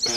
Goejûn,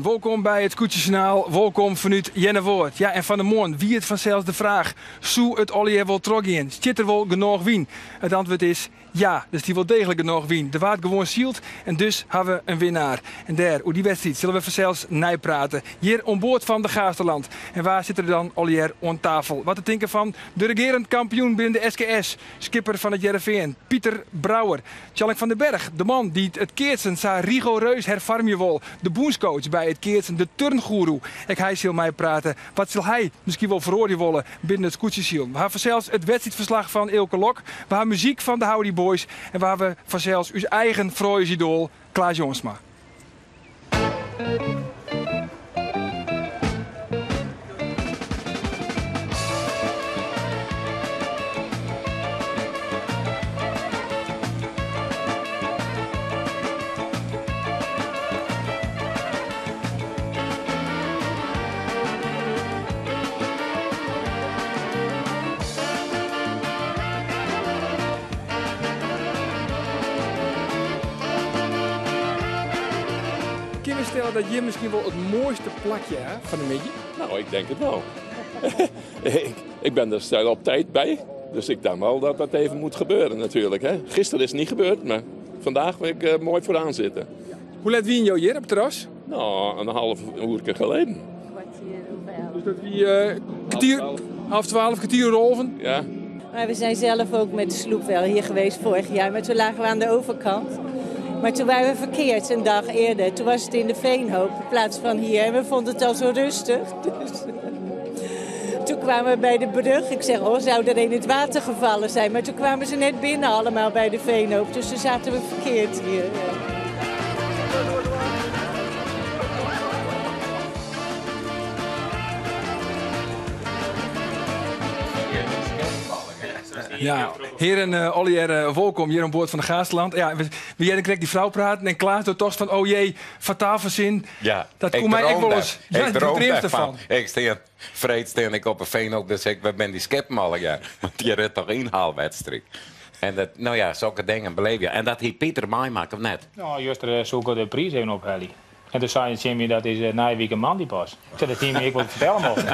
wolkom by it Skûtsjesjoernaal, wolkom fanút Earnewâld. Ja, en fan 'e moarn wie it fansels de fraach, soe it allegear wol trochgean? Stiet der wol genôch wyn? It antwurd is ja, der stie wol deeglik genôch wyn. Der waard gewoan syld en dus ha we in winnaar. En dêr, oer dy wedstriid, sille we fansels neiprate. Hjir oan board fan de Gaasterland. En wa sit der dan allegear oan tafel? Wat te tinken fan de regearend kampioen binnen de SKS, skipper fan it Hearrenfean, Pieter Brouwer. Tjalling van den Berg, de man dy't it keatsen sa rigoereus herfoarmje wol, de bûnscoach by it keatsen, de turngoeroe. Ek hy sil meiprate. Wat sil hy miskien wol feroarje wolle binnen it skûtsjesilen? We ha fansels it wedstriidferslach fan Eelke Lok, we ha muzyk fan de Howdy Boys en we hawwe fansels ús eigen frouljusidoal Klaas Jongsma. Kinne we stelle dat hjir miskien wol it moaiste plakje ha fan de middei? Nou, ik denk it wol. Ik ben der snel op tijd by, dus ik dacht wel dat dat even moet gebeuren natuurlijk. Hè. Gisteren is het niet gebeurd, maar vandaag wil ik eh, mooi vooraan zitten. Hoe let wiene jo hjir op it terras? Nou, een half uurtje geleden. Dus dat wie eh, kwartier, half twaalf, kertier oer alven? Ja. Maar we zijn zelf ook met de sloep wel hier geweest vorig jaar. Maar toen lagen we aan de overkant. Maar toen waren we verkeerd een dag eerder. Toen was het in de Veenhoop in plaats van hier. En we vonden het al zo rustig. Dus toen kwamen we bij de brug. Ik zeg, oh, zou er een in het water gevallen zijn? Maar toen kwamen ze net binnen allemaal bij de Veenhoop. Dus toen zaten we verkeerd hier. Ja, hearen uh, allegear wolkom hjir oan board fan de Gaasterland. Ja, we, we hearden krekt dy frou praten en Klaas doe tocht fan, oh jee, fataal fersin. Ja, dat ik koe my ek droom wol ris. daar. Ja, Ik do droom dreamst daarvan. derfan. Ik stean, freed stean ik op 'e Veenhoop, dus ik, wêr binne dy skippen allegear? Want dy rint toch ynhaalwedstriid. En dat, no ja, sokke dingen beleefje. En dat hie Pieter meimakke, of net? No, juster soe ik de priis even ophelje. En toen sei tsjin my, dat is nije wike moandei pas. Ik sei, dat hie my ek wol fertelle mochten.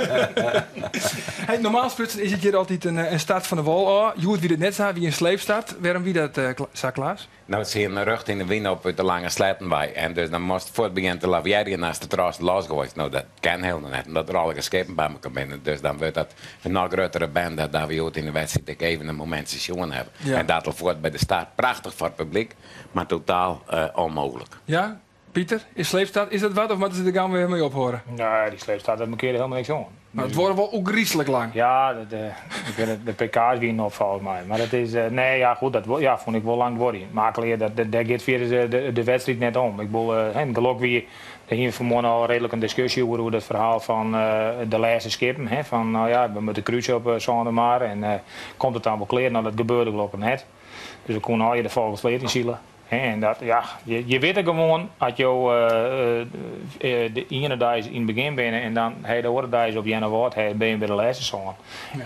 Hey, normaal sprutsen is it hjir altyd in start fan de wâl ôf. Hjoed wie dat net sa, wie in sleepstart. Wêrom wie dat sa, Klaas? No, se hiene rjocht yn de wyn op út de Lange Sletten wei. En dus dan moast fuort begjinne te lavearjen ast de tros losgoaist. No, dat kin hielendal net, omdat der allegear skippen by mekoar binne. Dus dan wurdt dat in noch gruttere bende dan we hjoed yn de wedstriid ek even in momintsje sjoen hawwe. En dat al fuort by de start. Prachtich foar it publyk, mar totaal ûnmooglik. Ja, Pieter, is sleepstart, is dat wat of moatte se der gau wer mei ophâlde? Nee, dy sleepstart, dat mankearde helemaal niks oan. Mar it duorre wol ôfgryslik lang. Ja, de PK's wienen op folgens my. Mar dat is, nee, ja, goed, dat ja, fûn ik wol lang duorjen. Mar klear, dat, dêr giet fierders de wedstriid net om. Ik bedoel, hè, gelok wie, dêr hiene we fan 'e moarn al reedlik in diskusje oer, oer dat ferhaal fan de lêste skippen. Hè, fan, no ja, we moatte krúse op Sânemar en komt it dan wol klear? No, dat gebeurde gelokkich net. Dus we koene allegear de Folgensleat ynsile. En dat, ja, je witte gewoan, as jo de iene deis yn it begjin binne en dan ha je de oare deis op Earnewâld, binne je by de lêste sân.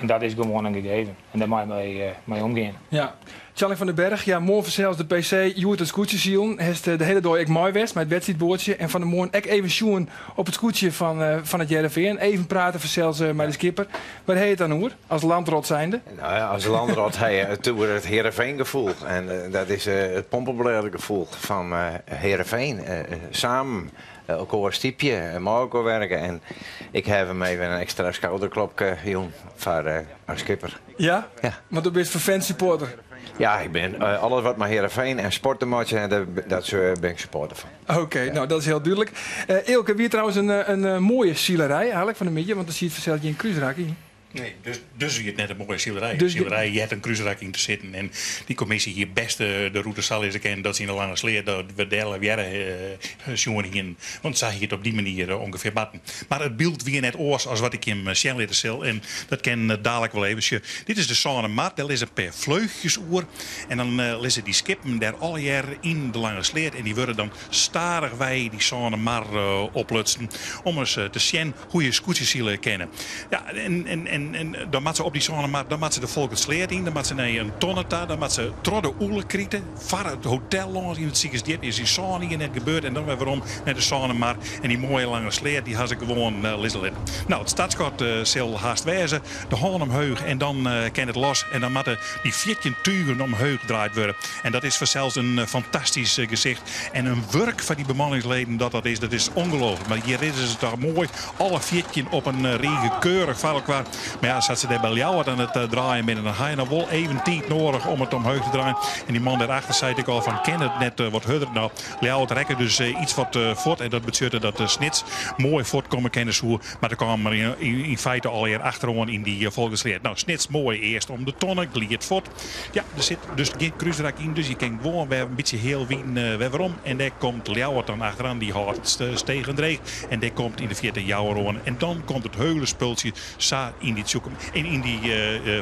En dat is gewoan in gegeven. En dêr moatte je mei omgean. Ja. Tjalling van den Berg, ja, moarn fansels de PC, hjoed it skûtsjesilen. Hast de hiele dei ek mei west mei it wedstriidboatsje en fan 'e moarn ek even sjoen op it skûtsje fan it Hearrenfean. Even prate fansels mei de skipper. Wêr ha je it dan oer, as landrot zijnde? Nou ja, as landrot ha je it oer it Hearrenfean-gefoel. En dat is it pompeblêdegefoel fan Hearrenfean. Samen elkoar stypje en mei elkoar werke. En ik haw him even in ekstra skouderklopke jûn foar as skipper. Ja? Ja. Want do bist fervent supporter. Ja, ik bin alles wat mei Hearrenfean en sport te meitsjen hat, dat bin ik supporter fan. Oké, no dat is hiel dúdlik. Eelke, wie trouwens in moaie silerij eigenlik fan 'e middei, want der siet fansels gjin krúsrak yn. Nee, dus, dus wie it net in moaie silerij. Dus silerij heart in krúsrak yn te sitten. En dy kommisje hie bêst de rûte sa lizze kinnen dat se yn de Lange Sleat dat we dêr lavearre eh, sjoen hienen. Want sa hie it op dy manier eh, ûngefear moatten. Mar it byld wie net oars as wat ik jim eh, sjen litte sil. En dat kin dalik wol even. Sjoch, dit is de Sâne Mar. Dêr lizze in pear fleuchjes oer. En dan lizze dy skippen dêr allegear yn de Lange Sleat. En dy wurde dan stadichwei dy Sâne Mar oplutsen. Om ris te sjen hoe je skûtsjesile kinne. Ja, en, en, en, en dan moat se op dy Sâne Mar, dan moat se de Folkertsleat yn, dan moat se nei in tonne ta, dan moat se troch de Oelekrite, foar it hotel lâns yn it Sikersdjip, is yn sân jier net gebeurd en dan wer werom nei de Sâne Mar en dy moaie lange sleat dy ha se gewoan lizze litten. No, it startskot sil hast wêze, de hân omheech en dan kin it los en dan moatte dy 14 tugen omheech draaid wurde en dat is fansels in fantastysk gesicht. En in wurk foar dy bemanningsleden dat dat is, dat is ongelooflik. Mar hjir rizze se toch moai, alle 14 op in rige keurich foar elkoar. Mar ja, sa't se dêr by Ljouwert oan it draaien binne, dan ha je noch wol even tiid noadich om it omheech te draaien. En dy man dêrachter sei ek al fan, kin it net wat hurder? No, Ljouwert rekke dus iets wat fuort en dat betsjutte dat Snits moai fuortkomme kinne soe. Mar der kaam er yn feite allegear achteroan yn dy Folkertsleat. No, Snits moai earst om de tonne, glied fuort. Ja, der sit dus gjin krúsrak yn, dus je kin gewoan wer in bytsje heal wyn wer werom. En dêr komt Ljouwert dan achteroan, dy hâldt it stegen dreech. En dêr komt yn de fierte Jouwer oan. En dan komt it heule spultsje sa yn dy tsjoeke, yn dy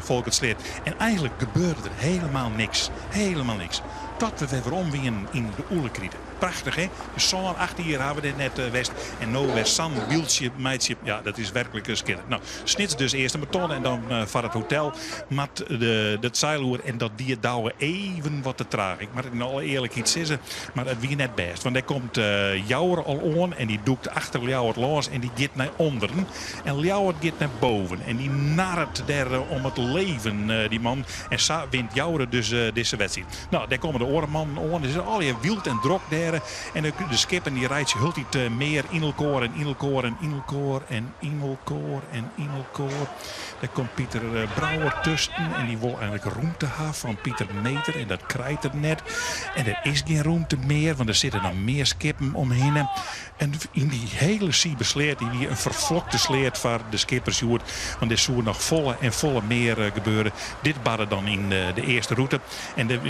Folkertsleat. En eigentlik gebeurde der helemaal niks. Helemaal niks. Tot we wer werom wienen yn de Oelekrite. Prachtich hè? Dus sân, acht jier hawwe we dêr net west. En no wer sa'n byldsje meitsje, ja, dat is werklik skitterend. No, Snits dus earst in beton en dan foar it hotel moat de it seil oer. En dat die Douwe even wat te traach. Ik moat it yn alle earlikheid sizze, mar it wie net bêst. Want dêr komt Jouwer al oan en dy dûkt achter Ljouwert lâns en dy giet nei onderen. En Ljouwert giet nei boven en dy narret dêr om it leven, dy man. En sa wint Jouwer dus dizze wedstriid. No, dêr komme de oare mannen oan. It is allegear wyld en drok dêr. En de skippen dy reitsje hieltyd mear yn elkoar en yn elkoar en yn elkoar en yn elkoar en yn elkoar. Dêr komt Pieter Brouwer tusken en dy wol eigenlik rûmte ha fan Pieter Meeter en dat krijt er net. En der is gjin rûmte mear, want der sitte noch mear skippen omhinne. En yn dy hele Sibesleat, dy wie in ferflokte sleat foar de skippers hjoed, want der soe noch folle en folle mear gebeure. Dit barde dan yn de earste rûte. En der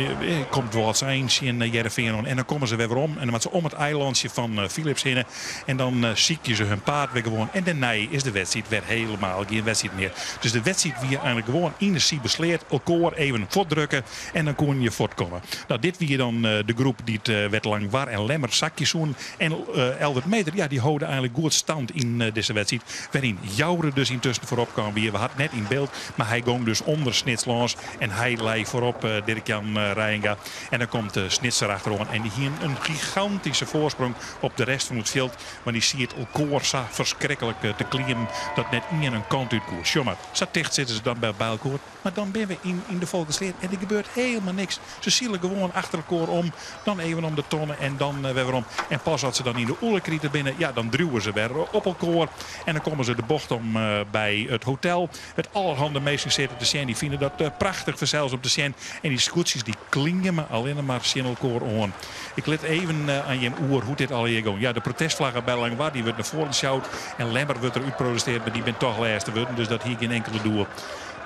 komt Wâldsein tsjin Hearrenfean oan en dan komme se wer werom en dan moatte se om it eilantsje fan Philips hinne en dan sykje se hun paad wer gewoan en dêrnei is de wedstriid wer helemaal gjin wedstriid mear. Dus de wedstriid wie eigenlik gewoan yn de Sibesleat elkoar even fuortdrukke en dan koenen je fuortkomme. No, dit wie dan de groep dy't wêr't Langwar en Lemmer sakje soenen en Eldert Meeter, ja, dy holde eigenlik goed stand yn dizze wedstriid wêryn Joure dus yntusken foarop kaam wie. We ha it net yn byld, mar hy gong dus ûnder Snits lâns. En hy lei foarop Dirk-Jan Reijenga. En dan komt Snits der achteroan. En dy hienen in gigantyske foarsprong op de rest fan it fjild. Want dy siet elkoar sa ferskriklik te kliemen dat net ien in kant út koe. Sjoch mar, sa ticht sitte se dan by elkoar. Mar dan binne we yn de Folkertsleat en der gebeurt helemaal niks. Se sile gewoan achter elkoar om. Dan even om de tonne en dan wer werom. En pas as se dan yn de Oelekrite binne, ja, dan driuwe se wer op elkoar. En dan komme se de bocht om by it hotel. Wêr't allerhande minsken sitte te sjen. Dy fine dat prachtich fansels om te sjen. En dy skûtsjes dy klimme allinne mar tsjin elkoar oan. Ik lit even oan jim oer hoe't dit allegear gong. Ja, de protestflagge by Langwar dy wurdt nei foaren sjoud. En Lemmer wurdt der útprotesteard, mar dy binne toch lêste wurden. Dus dat hie gjin inkele doel.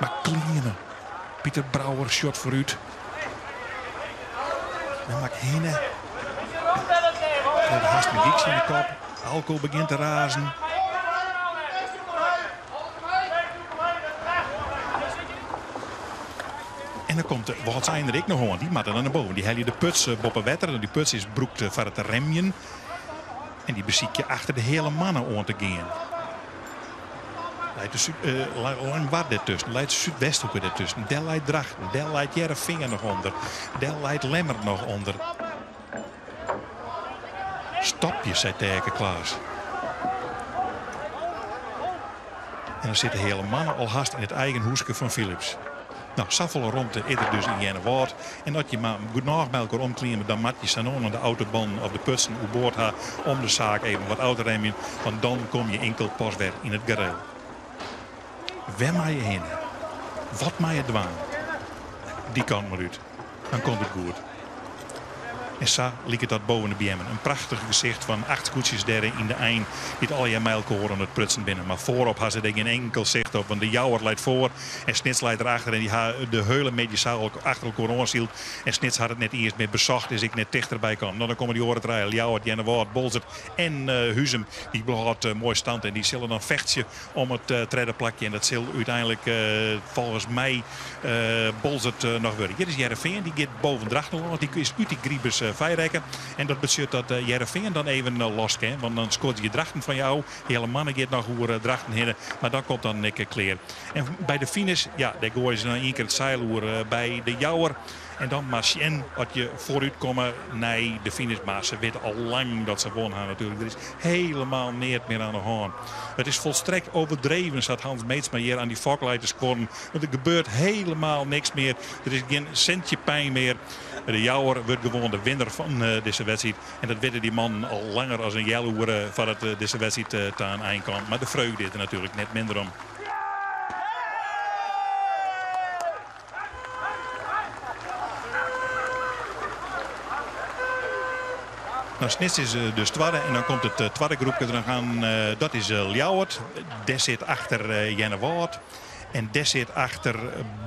Mar klimme. Pieter Brouwer sjocht foarút. Wêr moat ik hinne? Krijt hast in gyk yn de kop. Alko begjint te razen. En dan komt de Wâldsein der ek noch oan. Dy moatte dan nei boven. Dy helje de puts boppe wetter. Dy puts is brûkt foar it remjen. En dy besykje achter de heale manne oan te gean. Leit de Súd, Langwar dêrtusken, leit de Súdwesthoeke dêrtusken. Dêr leit Drachten, dêr leit Hearrenfean noch ûnder. Dêr leit Lemmer noch ûnder. Stopje, sei Taeke Klaas. En dan sit de heale manne al hast yn it eigen húske fan Philips. No, safolle romte is der dus yn Earnewâld. En as je mar genôch by elkoar omklimme, dan moat je sa no en dan de autobannen of de putsen oerboard ha om de saak even wat ôf te remjen, want dan kom je inkeld pas wer yn it gareel. Wêr mei je hinne? Wat mei je dwaan? Dy kant mar út, dan komt it goed. En sa liket dat boven de beammen. In prachtich gesicht fan acht skûtsjes dêr yn de ein dy't allegear mei elkoar oan it prutsen binne. Mar foarop ha se der gjin inkel sicht op, want de Jouwer leit foar en Snits leit der achter en dy ha de heule middei sa achter elkoar oansyld en Snits hat it net iens mear besocht, is ek net tichterby kaam. No dan komme dy oare trije, Ljouwert, Earnewâld, Boalsert en Huzum, dy hâldt moai stand en dy sille dan fechtsje om it tredde plakje en dat sil úteinlik folgens my Boalsert noch wurde. Hjir is Hearrenfean, dy giet boven Drachten lâns, dy is út dy gribus feirekke en dat betsjut dat Hearrenfean dan even los kin, want dan skodzje Drachten fan jou. Hellemanne giet noch oer Drachten hinne, mar dan komt dan ek klear. En by de finish, ja, dêr goaie se dan ien kear it seil oer by de Jouwer. En dan mar sjen oft je foarút komme nei de finish. Mar se witte al lang dat se won ha natuerlik. Der is helemaal neat mear aan de hân. It is volstrekt overdreven, sa't Hans Meetsma hjir aan dy fok leit te skuorren. Want der gebeurt helemaal niks mear. Der is gjin sintsje pyn mear. De Jouwer wurdt gewoan de winner fan dizze wedstriid. En dat witte dy mannen al langer as in healoere foardat dizze wedstriid ta in ein kaam. Mar de freugde is der natuerlik net minder om. Nou, Snits is dus twadde en dan komt it twadde groepke der noch aan. Dat is Ljouwert. Dêr sit achter Earnewâld. En dêr sit achter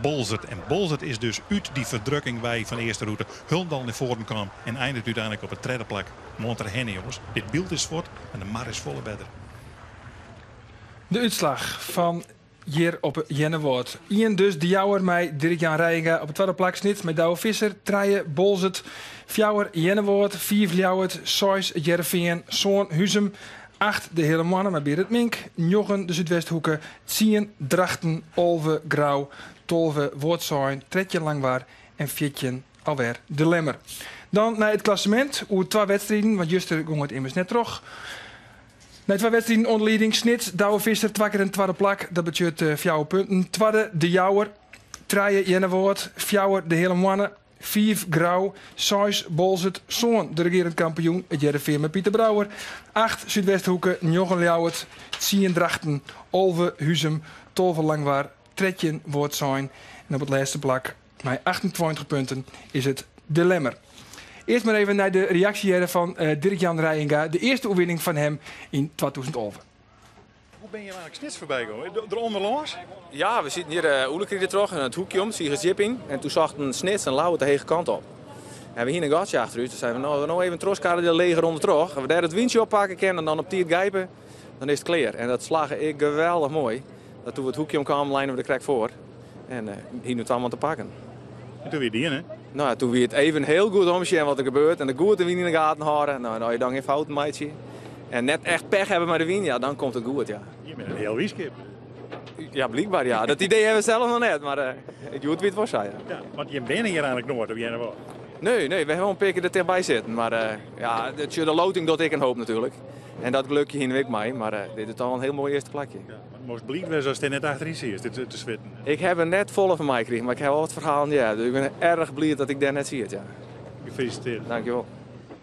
Boalsert. En Boalsert is dus út dy ferdrukking wei fan de earste rûte hielendal nei foaren kaam en einiget úteinlik op it tredde plak. Moarn ter henne, jonges. Dit byld is fuort en de mar is folle better. De útslach fan hjir op Earnewâld. Ien dus De Jouwer mei Dirk-Jan Reijenga. Op it twadde plak Snits mei Douwe Visser. Trije Boalsert. Fjouwer Earnewâld. Fiif Ljouwert. Seis It Hearrenfean. Sân Huzum. Acht de Heale Moanne mei Berend Mink. Njoggen de Súdwesthoeke. Tsien Drachten. 11 Grou. 12 Wâldsein. 13 Langwar. En 14 alwer De Lemmer. Dan nei it klassemint oer twa wedstriden, want juster gong it immers net troch. Nei twa wedstriden oan de lieding Snits, Douwe Visser twa kear in twadde plak, dat betsjut fjouwer punten. Twadde De Jouwer, trije Earnewâld, fjouwer De Heale Moanne, fiif Grou, seis Boalsert, sân de regearend kampioen It Hearrenfean mei Pieter Brouwer, acht Súdwesthoeke, njoggen Ljouwert, tsien Drachten, 11 Huzum, 12 Langwar, 13 Wâldsein en op it lêste plak mei 28 punten is it De Lemmer. Earst mar even nei de reaksje hearre fan Dirk-Jan Reijenga, de earste oerwinning fan him yn 2011. Hoe bin je eigentlik Snits foarby gien? Der ûnderlâns? Ja, we sieten hjir Oelekrite troch en it hoekje om, Siegersdjip yn. En toen sochten Snits en Ljouwert de hege kant op. En we hiene in gatsje achter ús. Toen seiden we, no, no even trochskarre de lege ronde troch. As we dêr it wyntsje oppakke kinne en dan op tiid gijpe, dan is it klear. En dat slagge ek geweldich moai. Dat toen we it hoekje omkamen, leinen we der krekt foar. En hiene we twa man te pakken. En toen wie it dien, hè? Nou ja, toen wie it even heel goed omsjen wat der gebeurt en de goed de wyn yn de gaten hâlde. Nou, en as je dan gjin fouten meitsje en net echt pech hawwe mei de wyn, ja, dan komt it goed, ja. Je binne in hiel wyskip. Ja, blykber, ja. Dat idee hawwe we sels noch net, mar hjoed wie it wol sa, ja. Ja, want jim binne hjir eigentlik noait op Earnewâld. Nee, nee, we hawwe wol in pear kear der tichtby sitten, mar ja, de loting docht ek in hoop natuerlik. En dat gelukje hiene we ek mei, mar dit is toch wol in hiel moai earste plakje. Ja, mar moast bliid wêze ast dêr net achteryn siest te switten. Ik haw der net folle fan meikrigen, mar ik haw wol wat ferhalen heard. Dus ik bin erch bliid dat ik dêr net siet, ja. Gefeliciteerd. Dankjewol.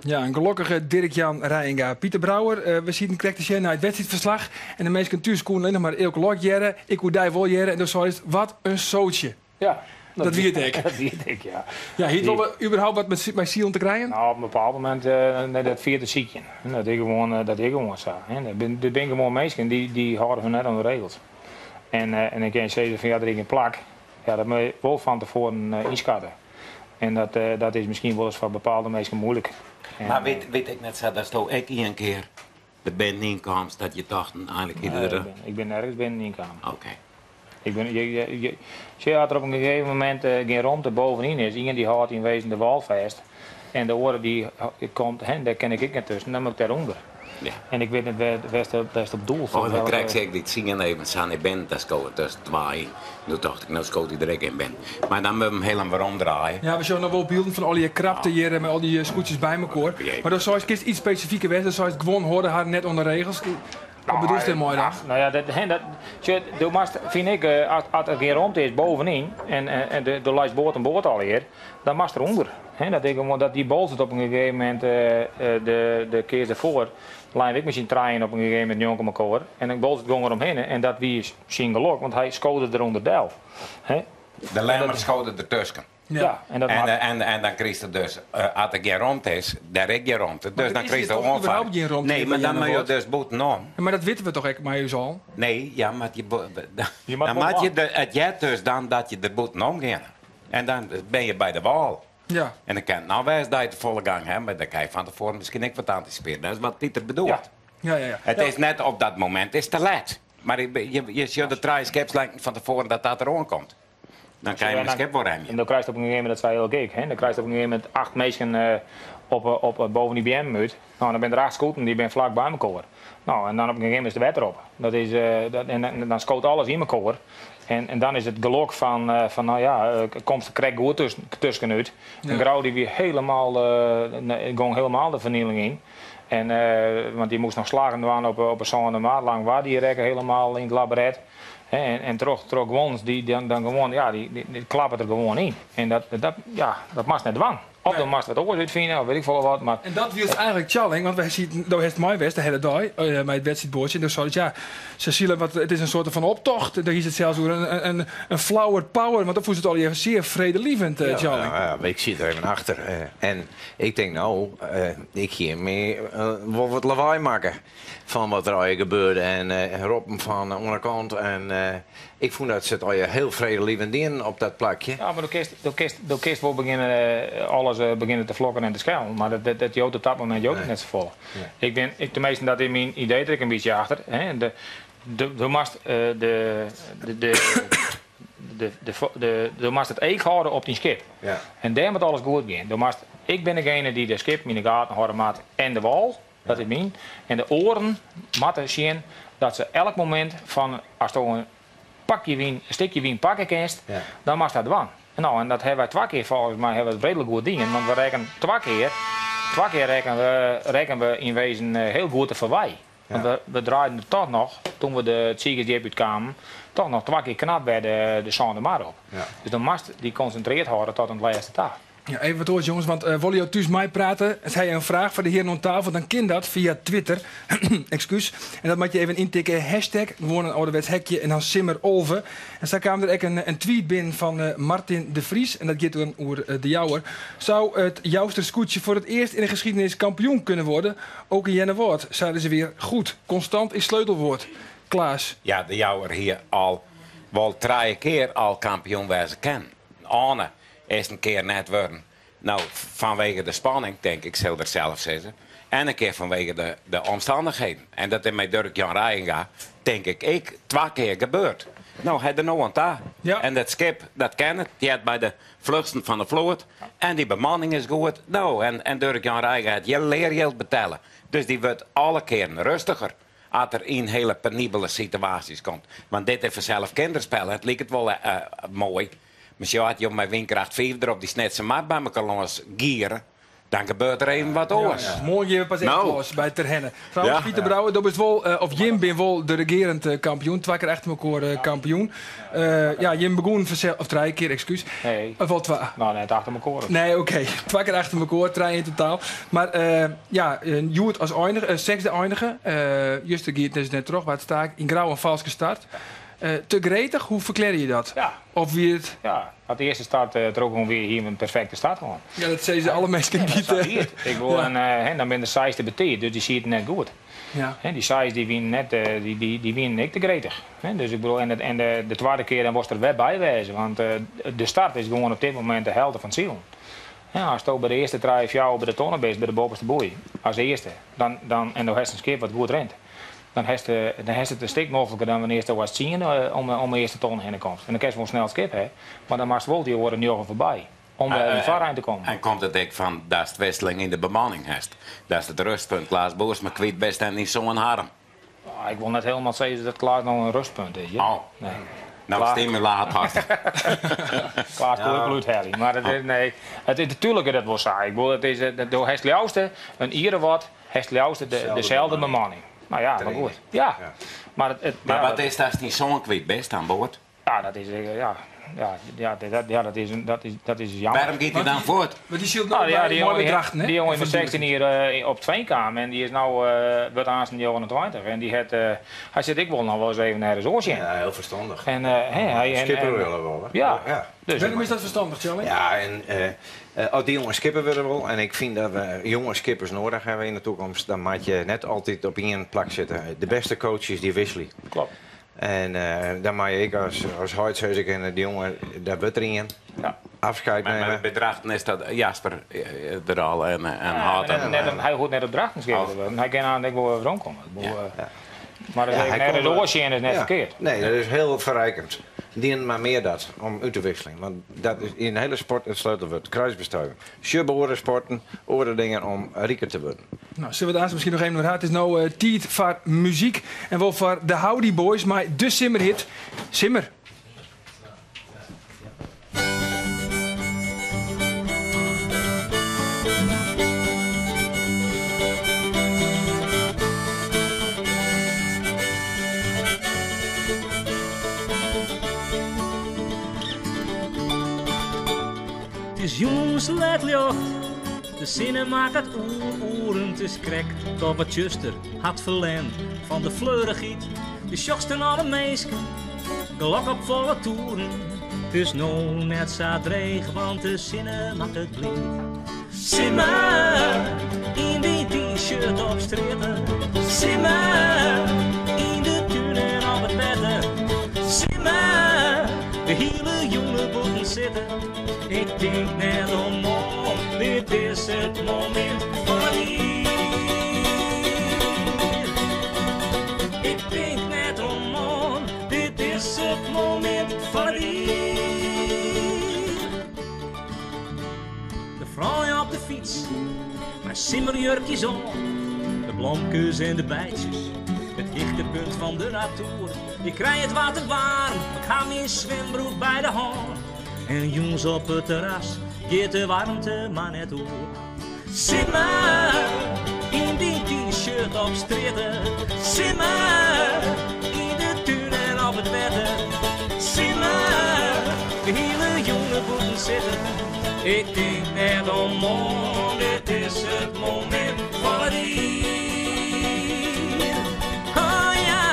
Ja, in gelokkige Dirk-Jan Reijenga. Pieter Brouwer, we sieten krekt te sjen nei it wedstriidferslach en de minsken thús koene allinnich mar Eelke Lok hearre. Ik koe dy wol hearre en do seist, wat in soatsje. Ja. Dat wie it ek. Dat wie it ek, ja. Ja, hie it wol überhaupt wat mei silen te krijen? Nou, op in bepaald momint net dat fier te sykjen. Dat is gewoan, dat is gewoan sa. Der binne gewoan minsken dy hâlde har net oan de regels. En dan kinne je sizze fan ja, der is gjin plak. Ja, dat moatte je wol fan tefoaren ynskatte. En dat is miskien wolris foar bepaalde minsken moeilik. Mar wit ik net sa datsto ek ien kear der binnen yn kaamst dat je tochten eigentlik hie der. Nee, ik bin nergens binnen yn kaam. Oké. Ik bin, je, je, sjoch, as der op in gegeven momint gjin romte bovenyn is, ien dy hâldt yn wezen de wâl fêst en de oare dy komt, hè, dêr kin ik ek net tusken, dan moat ik dêrûnder. Ja. En ik wit net wêr'tst wêr'tst op doelst. Oh, dan krekt seach ik dy tsien even sa nei binnen ta skowen tusken twa yn. Doe tocht ik, no skoot hy der ek yn binnen. Mar dan moatte we him hielendal werom draaie. Ja, we sjogge noch wol bylden fan allegear krapte hjir mei al dy skûtsjes by mekoar. Mar do seist, kinst yts spesifiker wêze, do seist guon hâlde harren net oan de regels. Wat bedoelst dêrmei dan? Nou ja, dat, hè, dat, sjoch, do moatst, fyn ik, as, as der gjin romte is bovenyn en, en de, do leist board oan board allegear, dan moatst derûnder. Hè, dat ik gewoan, dat dy Boalsert op in gegeven momint de, de kears derfoar, leinen we ek mei syn trijen op in gegeven momint njonken mekoar. En dan Boalsert gong er omhinne en dat wie syn gelok, want hy skode derûnder del. Hè. De Lemmer skode dertusken. Ja, en dat En, moat. en, en dan krijg je dus, als er geen ruimte is, daar is geen ruimte. Dus er dan is krijg je hier toch onvaart. überhaupt geen ruimte Nee, hier maar bij dan moet je Jennewoord? dus boetenom. Maar dat weten we toch echt maar eens al? Nee, ja, maar je, Je moet dan wel moet je aan. het jet dus dan dat je er boetenom gaat. En dan ben je bij de wal. Ja. En dan kan het nou wijs dat je de volle gang hebt, maar dan kan je van tevoren misschien ook wat anticiperen. Dat is wat Pieter bedoelt. Ja. Ja, ja, ja. Het is net op dat moment is te laat. Maar je je de drie scheepslengten van tevoren dat dat er komt. Dan kan je En een dan- schip worden En dan krijg je op een gegeven moment, dat zei ook ik, hè, dan krijg je op een gegeven moment 8 mensen op boven die BM uit. Nou, dan ben er 8 scouten, die ben vlak bij elkaar. Nou, en dan op een gegeven moment is de wet erop. Dat is, dat, en dan scoot alles in elkaar. En dan is het gelok van nou ja, komt de krek goed tussenuit. En Grauw die weer helemaal, nee, ging helemaal de vernieling in. En, want die moest nog slagen doen op een zonde maat lang waar die rekken helemaal in het labyrinth. Hè, en trok Wons, die dan, dan gewoon, ja, die klappen er gewoon in. En ja, dat mag net dwang. Of dan mag het oors uitvinden, of weet ik veel wat. Maar En dat was eigenlijk challenge, want wij zien, daar heeft mij best de hele dag, bij het wedstrijdboordje. En dus zei het, ja, Cecile, wat, het is een soort van optocht. Daar is het zelfs over een flower power, want dat voelt het al even zeer vredelievend, challenge. Ja, ja, maar ik zit er even achter. En ik denk, nou, ik hier meer wel wat lawaai maken van wat er al gebeurde. En roepen van de onderkant. En ik vond dat ze het al heel vredelievend deden op dat plakje. Ja, maar de kist wil beginnen, alles beginnen te vlokken en te schelden. Maar dat joodt op dat moment joodt het net zo vol. Ik ben, ik, tenminste, dat in mijn idee er ik een beetje achter. Hè. De, de, de mast, de, de, de, de, de, de, de mast het eeg houden op die schip. En daar moet alles goed gaan. De mast, ik ben degene die de schip in de gaten houden maat en de wal. Dat is mijn. En de oren moeten zien dat ze elk moment van als er een pakje wien, een stukje wien pakken kinst, dan mag dat dwang. Nou, en dat hebben wij 2 keer volgens mij hebben we het redelijk goed dingen, want we rekenen 2 keer, 2 keer rekenen we, rekenen we in wezen heel goed te verwij. Want we draaiden er toch nog, toen we de Ziegersdiep uitkwamen, toch nog 2 keer knap bij de Sander Mar op. Dus dan moest die concentreerd houden tot aan het laatste dag. Ja, even wat oors, jongens, want wil je thuis mij praten? Als hij een vraag voor de heren aan tafel, dan kan dat via Twitter. Excuus. En dat moet je even intikken. Hashtag, gewoon een ouderwets hekje en dan Simmer Olve. En daar kwam er ook een tweet binnen van Martin de Vries. En dat gaat dan over de Jouwer. Zou het Jouster scootje voor het eerst in de geschiedenis kampioen kunnen worden? Ook in Jennewoord zeiden ze weer goed. Constant is sleutelwoord. Klaas. Ja, de Jouwer hier al wel 3 keer al kampioen wezen kan. Anne is een keer net worden. Nou, vanwege de spanning, denk ik, zal er zelf zeggen. En een keer vanwege de omstandigheden. En dat is met Dirk-Jan Reijenga, denk ik, ik 2 keer gebeurd. Nou, hij er nou aan daar. En dat schip, dat ken het. Die had bij de vluchten van de vloot. En die bemanning is goed. Nou, en Dirk-Jan Reijenga had je leergeld betalen. Dus die wordt alle keren rustiger. Als er in hele penibele situaties komt. Want dit is vanzelf kinderspel. Het lijkt het wel mooi. Maar als je met windkracht 5 erop die snetse maat bij elkaar langs gieren, dan gebeurt er even wat oors. Morgen geven we pas echt los bij Terhenne. Trouwens, Pieter Brouwer, dat is wel, of Jim ben wel de regerend kampioen. 2 keer achter elkaar kampioen. Ja, Jim begon of 3 keer, excuus. Nee. Of wel 2. Nou, net achter elkaar. Nee, oké. 2 keer achter elkaar, 3 in totaal. Maar ja, Joert als eindige, zesde eindige. Juste Giert is net terug, waar het staat. In grauw en vals gestart. Te gretig, hoe verklaar je dat? Of wie het... Ja, had de eerste start er ook gewoon weer hier een perfecte start gewoon. Ja, dat zeiden ze alle mensen Ja, dat niet, zag hè. je het. Ik wil en hè, dan ben de size te betiert, dus die ziet het net goed. Hè, die size die wien net die, die, die wien ik te gretig. Hè, dus ik bedoel, en, het, en de, de tweede keer dan was er weer bij wezen, want de start is gewoon op dit moment de helft van het ziel. Ja, als het bij de eerste drie of jou bij de tonnen bent, bij de bovenste boei, als eerste, en dan heeft een schip wat goed rent. Dan heeft het een stuk mogelijker dan wanneer het was zien om de eerste ton heen komt. En dan krijg je wel snel het schip, hè. Maar dan maakt wel die oren nu al voorbij. Om bij de vaarheen te komen. En komt het ook van dat is de wisseling in de bemanning heeft. Dat is het rustpunt. Klaas Boers, maar kwijt best en niet zo'n harm. Ah, ik wil net helemaal zeggen dat Klaas nog een rustpunt is. Ja? Oh. Nee. Nou, stimulaat hard. Klaas Koekeloet, Harry. Maar het is, nee, het is natuurlijk dat wel saai. Ik bedoel, het is, het, door Hest Liauwste, een iere wat, Hest Liauwste dezelfde bemanning. Nou ja, maar Training. goed. Ja. Maar het, het, Maar ja, wat dat is dat als die zoon kwijt best aan boord? Ja, dat is, ja. ja, ja, dat, ja, dat, is, dat, is, dat is jammer. Wêrom giet hy dan fuort? Want dy sylt no by moai by Drachten, hè? Dy jonge is mei 16 jier op 't Fean kaam en dy is no, wurdt aansten 29 en dy hat, hy sit ik wol noch wolris even ergens oars sjen. Ja, hiel ferstannich. En, hè, hy, en, Skipper wurde wol, hè? Ja. Ja. Dus, Wêrom is dat ferstannich, Tjalling? Ja, en as dy jonge skipper wurde wol, en ik fyn dat we jonge skippers noadich hawwe yn de toekomst, dan moat je net altyd op ien plak sitte. De bêste coaches dy wisselje. Klopt. En dan mei je ek as heit sizze kinne, dy jonge, dêr wurdt der ien. Ja. Afscheid Maar nimme. by Drachten is dat Jasper der al en hâldt Ja, dat. net, hy hoecht net op Drachten skipper te wurden. Hy kin aanst ek wol wer weromkomme. Ik bedoel, Mar Ja, hy net komt oars sjen is net Ja. ferkeard. Nee, dat is hiel ferrykend. Dien mar mear dat, om út te wikseljen. Want dat is yn de hiele sport it sleutelwurd, kruisbestuiving. Sjoch by oare sporten, oare dingen om riker te wurden. No, sille we it aanst miskien noch even oer ha. It is no tiid foar muzyk en wol foar de Howdy Boys mei de simmerhit Simmer. It is jûns let ljocht, de sinne makket oer oeren. It is krekt of it tsjuster hat ferlern fan de fleurichheid. Do sjochst in alle minsken, gelok op folle toeren. It is no net sa dreech, want de sinne makket bliid. Simmer, yn dyn t-shirt op strjitte. Simmer, yn de tún en op it wetter. Simmer, de hiele jûn bûten sitte. Ik tink net om moarn, dit is it momint fan it jier. Ik tink net om moarn, dit is it momint fan it jier. De froulju op de fyts, mei simmerjurkjes oan. De blomkes en de bijtsjes, it hichtepunt fan de natoer. Ik krij it wat te waarm, ik ha myn swimbroek by de hân. En jûns op it terras giet de waarmte mar net oer. Simmer, yn dyn t-shirt op strjitte. Simmer, yn de tún en op it wetter. Simmer, de hiele jûn bûten sitte. Ik tink net om moarn, dit is it momint fan it jier. Oh ja,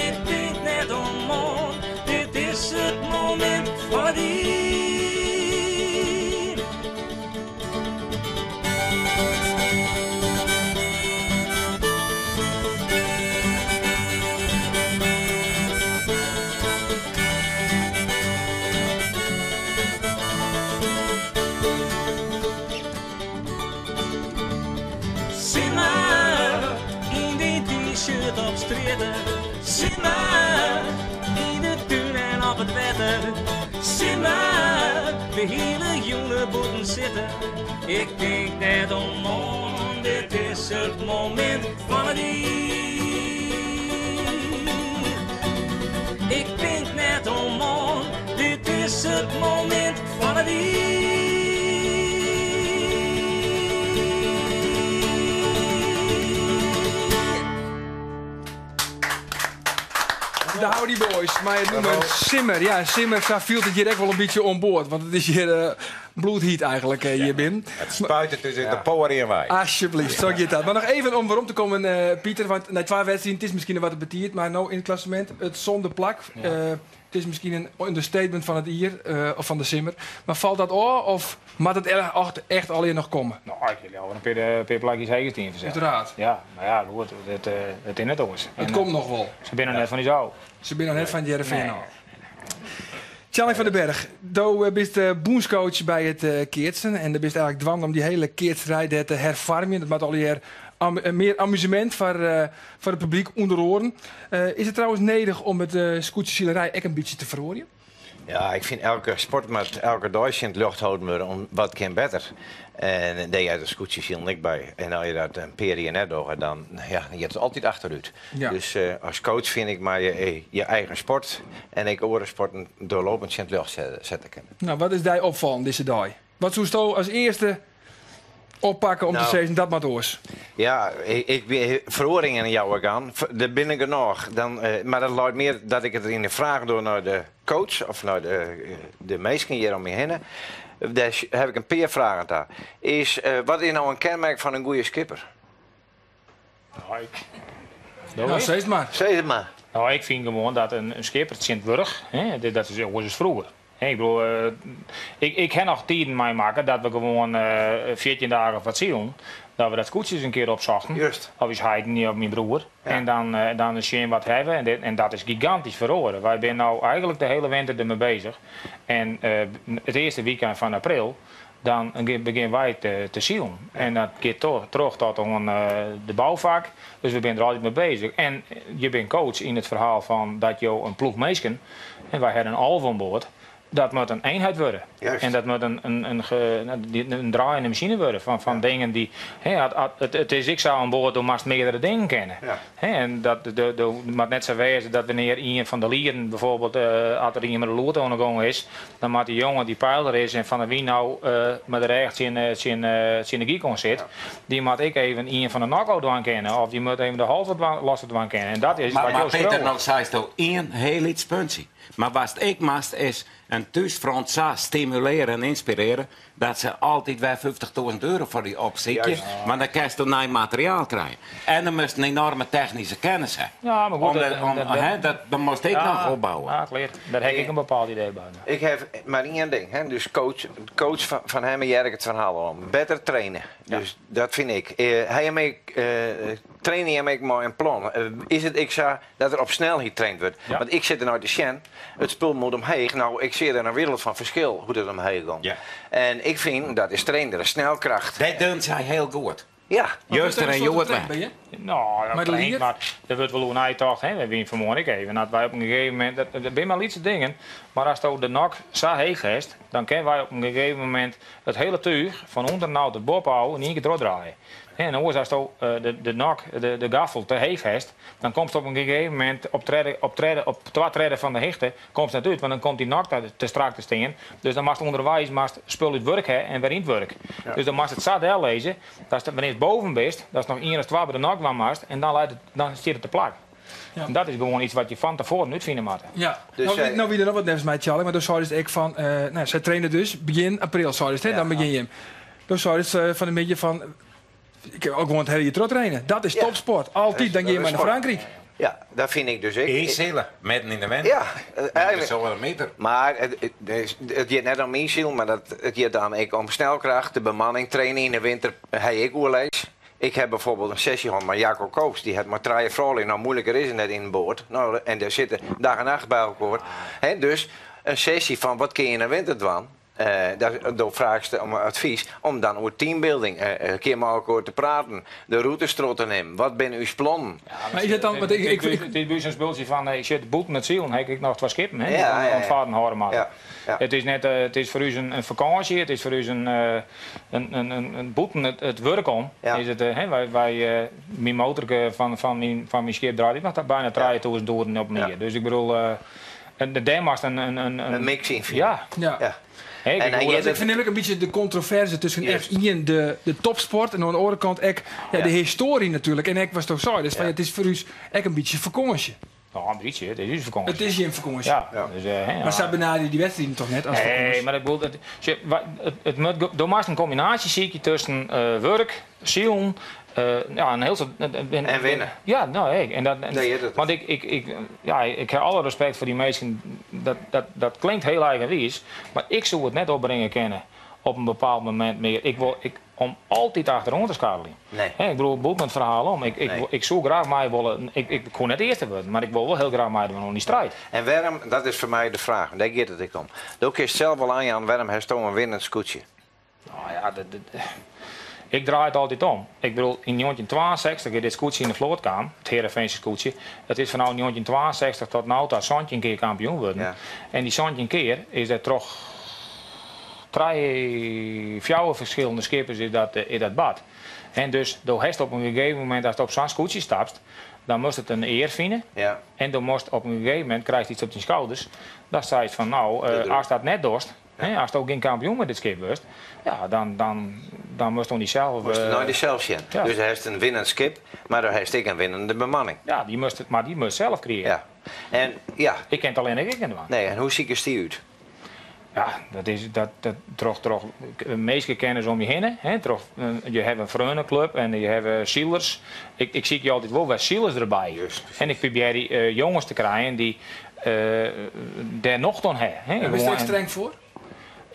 ik tink net om moarn, dit is it momint fan it jier. Simmer, yn dyn t-shirt op strjitte. Simmer, yn de tún en op it wetter. Simmer, de hiele jûn bûten sitte. Ik tink net om moarn, dit is it momint fan it jier. Ik tink net om moarn, dit is it momint fan it jier. De Howdy Boys, mei it nûmer Simmer. Ja, Simmer, sa fielt it hjir ek wol in bytsje oan board. Want it is hjir bloedhyt eigentlik hjir binnen. It spuitet ús út de poaren wei. Alsjeblieft, sa giet dat. Mar noch even om werom te kommen, Pieter. Want nei twa wedstriden, it is miskien wat betiid, mar no yn it klassemint it sânde plak. It is miskien in understatement fan it jier, of fan de simmer. Mar falt dat ôf of moat it echt allegear noch komme? No, ik hie leaver in pear plakjes heger stean fansels. Uiteraard. Ja, mar ja, goed, it is net oars. It komt noch wol. Se binne noch net fan ús ôf. Se binne noch net fan Hearrenfean Nee. ôf. Tjalling van den Berg, do bist bûnscoach by it keatsen en do bist eigentlik dwaande om dy hiele keatserij dêr te herfoarmjen. Dat moat allegear mear amusemint foar it publyk ûnder oaren. Is it trouwens nedich om it skûtsjesilerij ek in bytsje te feroarjen? Ja, ik fyn elke sport moat elke dei tsjin it ljocht holden wurde om wat kin better. En dêr heart it skûtsjesilen ek by. En as je dat in pear jier net dogge, dan ja, dan giet it altyd achterút. Dus as coach fyn ik mei je eigen sport en ek oare sporten doorlopend tsjin it ljocht sette kinne. No, wat is dy opfallen dizze dei? Wat soesto as earste oppakke om te Nou. sizzen dat moat oars? Ja, ik, ik, feroaringen jou ik oan. Der binne genôch. Dan, mar dat leit mear dat ik it yn de fraach doch nei de coach of nei de minsken hjir om my hinne. Dêr ha ik in pear fragen ta. Is, wat is no in kenmerk fan in goede skipper? Nou, ik, Nou, sis it mar. Sis it mar. Nou, ik fyn gewoan dat in skipper tsjintwurdich, hè, dat is oars as froeger. Hè, ik bedoel, ik ha noch tiden meimakke dat we gewoan 14 dagen foar it silen, dat we dat skûtsjes in kear opsochten. Of ús heiten of myn broer. En dan ris sjen wat ha we. En dit, en dat is gigantysk feroare. Wy binne no eigentlik de hiele winter dermei bezich. En it earste wykein fan april, dan begjinne wy te silen. En dat giet troch tot oan de boufak. Dus we binne der altyd mei bezich. En je binne coach yn it ferhaal fan dat jo in ploech minsken, en wy hawwe in 11 oan board, dat moat in eenheid wurde. En dat moat in draaiende masine wurde fan dingen dy. Hè, it is ek sa oan board, do moatst meardere dingen kenne. Hè, en dat de, moat net sa wêze dat wannear ien fan de lieden, bijvoorbeeld, as der ien mei de loed oan de gong is, dan moat dy jonge dy't peiler is en fan de wyn no mei de rêch tsjin de gyk oan sit, dy moat ek even ien fan de nok dwaan kinne of dy moat even de halve losse dwaan kinne. En dat is Mar, wat mar jo Peter, skriuwe. no seisto ien hiel lyts puntsje. Mar watst ek moatst is in thúsfront sa stimulearje en ynspirearje dat se altyd wer 50.000 euro foar dy opsykje, want dan kinst nij materiaal krije. En dan moatst in enorme technyske kennis ha. Ja, mar goed, Om, hè, dat moatst ek noch opbouwe. Ja, klear. Dêr ha ik in bepaald idee by. Ik ha mar ien ding, hè. Dus coach fan him hear ik it ferhaal om. Better traine. Dus dat fyn ik. Hy him ek, traine him ek mei in plan. Is it ek sa dat der op snelheid traind wurdt? Ja. Want ik sit der nei te sjen, it spul moat omheech. No, ik seach der in wereld fan ferskil hoe't it omheech giet. En ik fyn, dat is trainer, snelkracht. Dat dogge sy hiel goed. Ja. Juster en hjoed Ben je? Nou, ja, Maar de traint, lier? mar der wurdt wol oer neitocht, hè. We wiene fan 'e moarn ek even. Dat wy op in gegeven momint, dat binne mar lytse dingen, mar asto de nok sa heech hast, dan kinne wy op in gegeven momint it hiele túch fan ûnder nei tot boppe ôf yn ien kear trochdraaie. Hè, en oars asto de nok, de gaffel te heech hast, dan komst op in gegeven momint op twa tredde fan de hichte komst net út, want dan komt dy nok te strak te stean. Dus dan moatst ûnderweis spul út wurk ha en wer yn it wurk. Dus dan moatst it sa dellizze, dat wannear'tst boven bist, datst noch ien of twa by de nok dwaan moatst en dan stiet it te plak. En dat is gewoan yts wat je fan tefoaren útfine moatte. Dus zij- No wie der noch wat neffens my, Charlie, mar do seidest ek fan, no, sy traine dus begjin april, seidest, hè? Dan begjin je. Do seidest fan 'e middei fan, ik kin ek gewoan it hiele jier troch traine. Dat is topsport. Altyd, dan Dat gean je is mar nei sport. Frankryk. Ja, dat fyn ik dus ek. Ynsile, midden yn de winter. Ja, eigentlik. Zo'n meter. Mar it giet net om ynsilen, mar it giet dan ek om snelkracht, de bemanning, trainen yn de winter, ha ik oerlis. Ik ha byfoarbyld in sesje hân mei Jaco Koops, dy hat mar trije froulju, no muoiliker is it net yn in boat. No, en dêr sitte dag en nacht by elkoar. Hè, dus in sesje fan wat kin je yn de winter dwaan? Dêr freegest om advys om dan oer teambuilding, in kear mei elkoar te praten, de rûtes troch te nimmen. Wat binne ús plannen? Ja, Maar is dat dan, want ik, Het is by ús in spultsje fan, ik sit bûten it silen, ha ik noch twa skippen, hè, dy't oan it farren hâlde moatte. It is net, it is foar ús in fakânsje, it is foar ús in bûten it wurk om. Is it, hè, wy, myn motor fan myn skip draait ek noch byna 3000 oeren op in jier. Dus ik bedoel, en dêr moatst in In mix yn fine. Ja. Hè, ik En dan bedoel, giet Ik fernim ek in bytsje de kontroverse tusken echt ien de topsport en oan de oare kant ek, ja, de histoarje natuerlik. En ek watsto seidest, dus fan, it is foar ús ek in bytsje fakânsje. No, in bytsje, it is ús fakânsje. It is jim fakânsje. Ja, Ja. Dus, hè, ja. Mar sy benaderje dy wedstriden toch net as Nee, fakânsje? mar ik bedoel, sjoch, it moat do moatst in kombinaasje sykje tusken wurk, silen, ja, in hiel soad, En winne. Ja, no, hey, en dat, en, Nee, dat is- want ik, ja, ik ha alle respekt foar dy minsken, dat klinkt hiel eigenwiis, mar ik soe it net opbringe kinne op in bepaald momint mear. Ik wol, om altyd achteroan te skarreljen. Nee. Hè, ik bedoel, bûten it ferhaal om. Ik, ik soe graach mei wolle, ik koe net earste wurde, mar ik wol wol hiel graach meidwaan oan dy striid. En wêrom, dat is foar my de fraach, dêr giet it ek om. Do kinst sels wol oanjaan, wêrom hasto in winnend skûtsje? No ja, ik draai it altyd om. Ik bedoel, yn 1962 is dit skûtsje yn de float kaam, it Heerenveense skûtsje. Dat is fanôf 1962 tot no ta 17 kear kampioen wurden. En dy 17 kear is der troch trije, fjouwer ferskillende skippers is dat bard. En dus, do hast op in gegeven momint, ast op sa'n skûtsje stapst, dan moatst it in ear fine. En do moatst op in gegeven momint, krijst yts op dyn skouders, dan seist fan, no, De druk. ast dat net dochst, Hè, ast ook gjin kampioen mei dit skip wurdst, ja, dan, dan, dan moatst oan dysels. Moatst nei dysels sjen. Ja. Dus hast in winnend skip, mar do hast ek in winnende bemanning. Ja, dy moatst, mar dy moatst sels krije. Ja. En ja. Ik kin it allinnich ek net dwaan. Nee, en hoe sikest dy út? Ja, dat is dat, dat troch, troch minskekennis om je hinne. Hè, troch, je hawwe in freonenklup en je hawwe silers. Ik, ik sykje altyd wol wer silers derby. Just, en ik probearje jonges te krijen dy't dêr nocht oan hawwe. Hè. En bist dêr ek streng foar?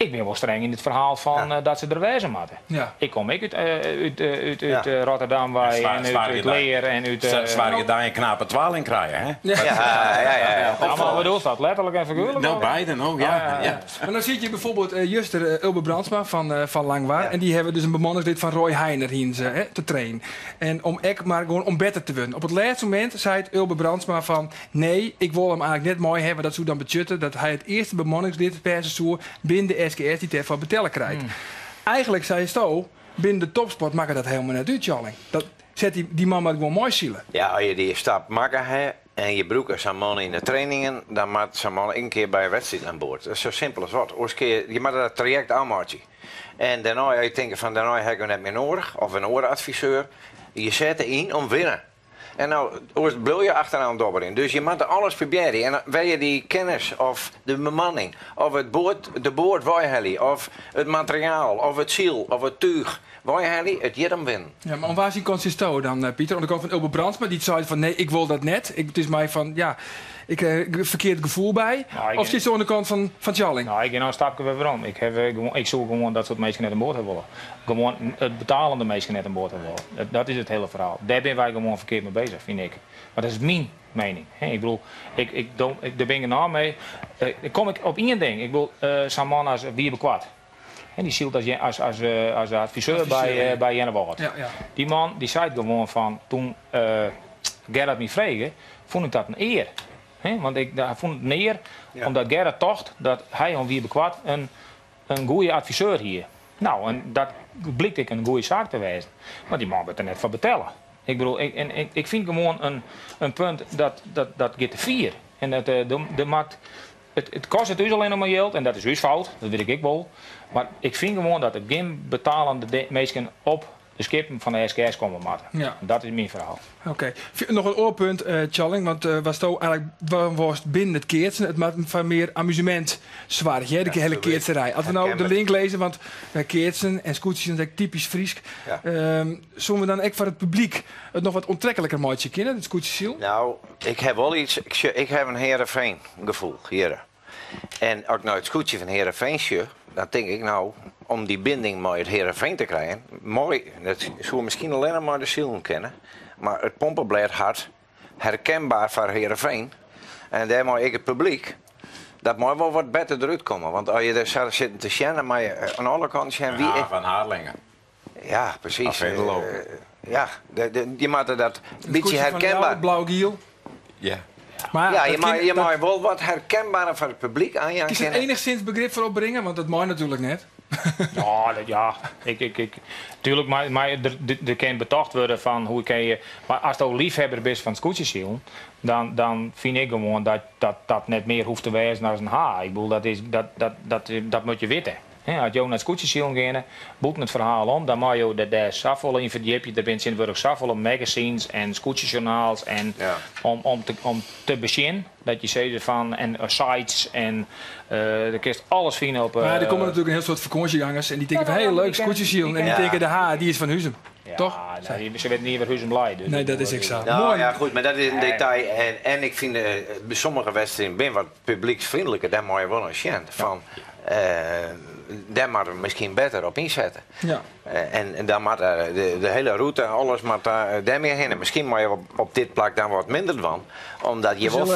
Ik bin wol streng yn it ferhaal fan dat se der wêze moatte. Ja. Ik kom ek út, út, út, út Rotterdam wei en út, út Leer en út... Soargje dat je in knappe twaling krije, hè? Ja, ja, ja. Ja, mar bedoelst dat letterlik en figuerlik? No, beide, no, ja. ja. Mar dan sit je byfoarbyld juster Ulbe Brandsma fan, fan Langwar. En dy hawwe dus in bemanningslid fan Roy Heiner hiene se, hè, te trainen. En om ek mar gewoan om better te wurden. Op it lêste momint seit Ulbe Brandsma fan nee, ik wol him eigentlik net mei hawwe. Dat soe dan betsjutte dat hy it earste bemanningslid wêze soe binnen de SGS dy't dêrfoar betelle krijt. Eigentlik seisto, binnen de topsport makket dat helemaal net út, Tjalling. Dat set dy, dy man moat gewoan meisile. Ja, as je dy stap makke ha en je brûke sa'n man yn de trainingen, dan moat sa'n man ek in kear by in wedstriid oan board. Dat is sa simpel as wat. Oars kinne je, je moatte dat trajekt ôfmeitsje. En dêrnei, as je tinke fan dêrnei ha ik him net mear noadich, of in oare adviseur, je sette yn om winne. En no, oars bliuw je achteraan dobberjen. Dus je moatte alles probearje. En wêr je dy kennis of de bemanning of it boat, de boat weihelje of it materiaal of it syl of it túch weihelje, it giet om winnen. Ja, mar oan wa syn kant sitsto dan, Pieter? Oan de kant fan Ulbe Brandsma, dy't seit fan nee, ik wol dat net. Ik, it is my fan, ja, ik ha in ferkeard gefoel by. Nou, ik Of sitsto oan de kant fan, fan Tjalling? Nou, ik gean no in stapke wer werom. Ik, haw, gewoan, ik soe gewoan dat soart minsken net oan board hawwe wolle. Gewoan it betalende minsken net oan board hawwe wolle. Dat, dat is it hiele ferhaal. Dêr binne wy gewoan ferkeard mei bezich, fyn ik. Mar dat is myn miening. Hè, ik bedoel, ik, ik, do, ik, dêr bin ik genôch mei. Dan kom ik op ien ding. Ik bedoel, sa'n man as Wiebe Kwart. Hè, dy sylt as, as, as, as adviseur by, by Earnewâld. Ja, ja. Dy man dy seit gewoan fan, toen Gerard my frege, fûn ik dat in ear. Hè, want ik fûn it in ear, omdat Gerard tocht dat hy oan Wiebe Kwart in, in goede adviseur hie. Nou, en dat blykt ek in goede saak te wêzen. Mar dy man wurdt der net foar betelle. Ik bedoel, ik, en, ik, ik fyn gewoan in, in punt dat, dat, dat giet te fier. En dat, de, de maakt, it, it kostet ús allinnich mar jild en dat is ús fout, dat wit ik ek wol. Mar ik fyn gewoan dat der gjin betalende minsken op de skippen fan de SGS komme moatte. Ja. Dat is myn ferhaal. Oké. Noch in oar punt, Tjalling, want watsto eigentlik dwaan wolst binnen it keatsen, it moat foar mear amusemint soargje, hè, de hiele keatserij. As we no de link lizze, want keatsen en skûtsjes is ek typysk Frysk, soene we dan ek foar it publyk it noch wat oantrekliker meitsje kinne, it skûtsjesilen? Nou, ik ha wol iets, ik sjoch, ik ha in Heerenveen gefoel hjir. En as ik nei it skûtsje fan Heerenveen sjoch, dan tink ik nou, om dy binding mei it Heerenveen te krijen, moai, dat soe miskien allinnich mei de silen kinne, mar it pompeblêd hat herkenbaar foar Heerenveen en dêrmei ek it publyk, dat mei wol wat better derút komme. Want as je der sa sitten te sjen, dan mei je oan alle kanten sjen wie. Ja, van Harlingen. Ja, precies. Of Venlo. Ja, je moatte dat bytsje herkenbaar. Blau-giel. Ja. Mar Ja, je dat mei, kin- je mei wol wat herkenbaar foar it publyk oanjaan Kinst der kinne. enigszins begrip foar opbringe? Want dat mei natuerlik net. Ja, dat, ja. Ik, ik, ik, tuurlijk, mar, mar der, der, der kin betocht wurde fan hoe kin je. Mar asto leafhebber bist fan it skûtsjesilen, dan, dan fyn ik gewoan dat dat, dat net mear hoecht te wêzen as in H. Ik bedoel, dat, is, dat, dat, dat, dat moat je witte. Hè, as jo nei it skûtsjesilen geane, bûten it ferhaal om, dan meie jo der dêr safolle yn ferdjipje. Der binne tsjintwurdich safolle magazines en skûtsjesjoernaals en om, om, te, om te besjen dat je sizze fan en sites en uh, der kinst alles fine op. Mar der komme natuerlik in hiel soad fakânsjegangers en dy tinke fan hé, leuk skûtsjesilen en dy tinke de H, dy is fan Huzum. Ja, Toch? Nou, se witte net wêr Huzum leit. Dus Nee, dat is ek sa. Nou Moai. ja, goed, mar dat is in detail. En, en ik fyn by sommige wedstriden bin wat publyksfreonliker, dêr meie je wol nei sjen. Fan, dêr moatte we miskien better op ynsette. Ja. En, en dan moat de, de hiele rûte, alles moat dêrmei hinne. Miskien meie je op, op dit plak dan wat minder dwaan, omdat je wol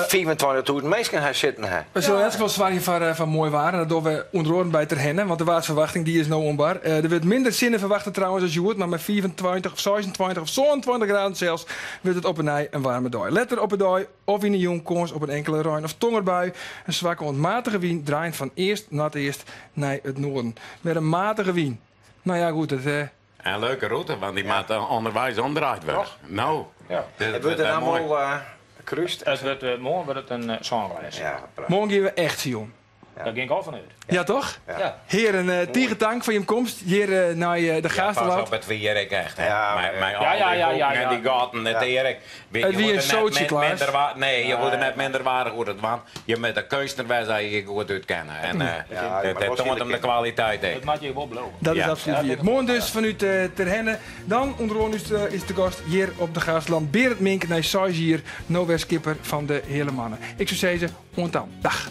25.000 minsken ha sitten ha. We sille yn elts gefal soargje foar, foar moai waar. En dat dogge we ûnder oaren by Terherne, want de waarsferwachting dy is no oan bar. Der wurdt minder sinne ferwachte trouwens as hjoed, mar mei 25 of 26 of 27 graden sels wurdt it op 'e nij in waarme dei. Letter op 'e dei of yn 'e jûn kâns op in inkele rein of tongerbui. In swakke oant matige wyn draaiend fan east noardeast nei it noarden. Wer in matige wyn. Nou ja, goed, dat. In leuke rûte, want dy moat ûnderweis omdraaid wurde. No, Ja. dit Het wurdt wurdt er moai. allemaal krúst. It wurdt, moarn wurdt it in sânglês. Ja, prachtich. Moarn geane we echt silen. Daar ging ik al vanuit. Ja, toch? Ja. Heren, tige tank foar jim komst hjir nei de Ja, pas Gaasterland. op, it wie hjir ek echt. Hè? Ja, Mei, mei Ja, al ja, die ja, ja, hoeken en ja. die gaten. Het Erik, weet Het je wie moet een er net zootje, Klaas. minder nee, je moet er net minder waardig hoe het want. Je moet de kunstenaar waar je goed uit kennen. En Ja, dat maar dat toont hem de kwaliteit. hè. Dat maak je wel blauw. Dat is Ja. absoluut waar. Morgen dus vanuit Terhenne. Dan onder ons is de gast hier op de Gaasterland Berend Mink. Naar hier, Nowhere skipper van de Heerle Mannen. Ik zou zeggen, ont dan. Dag.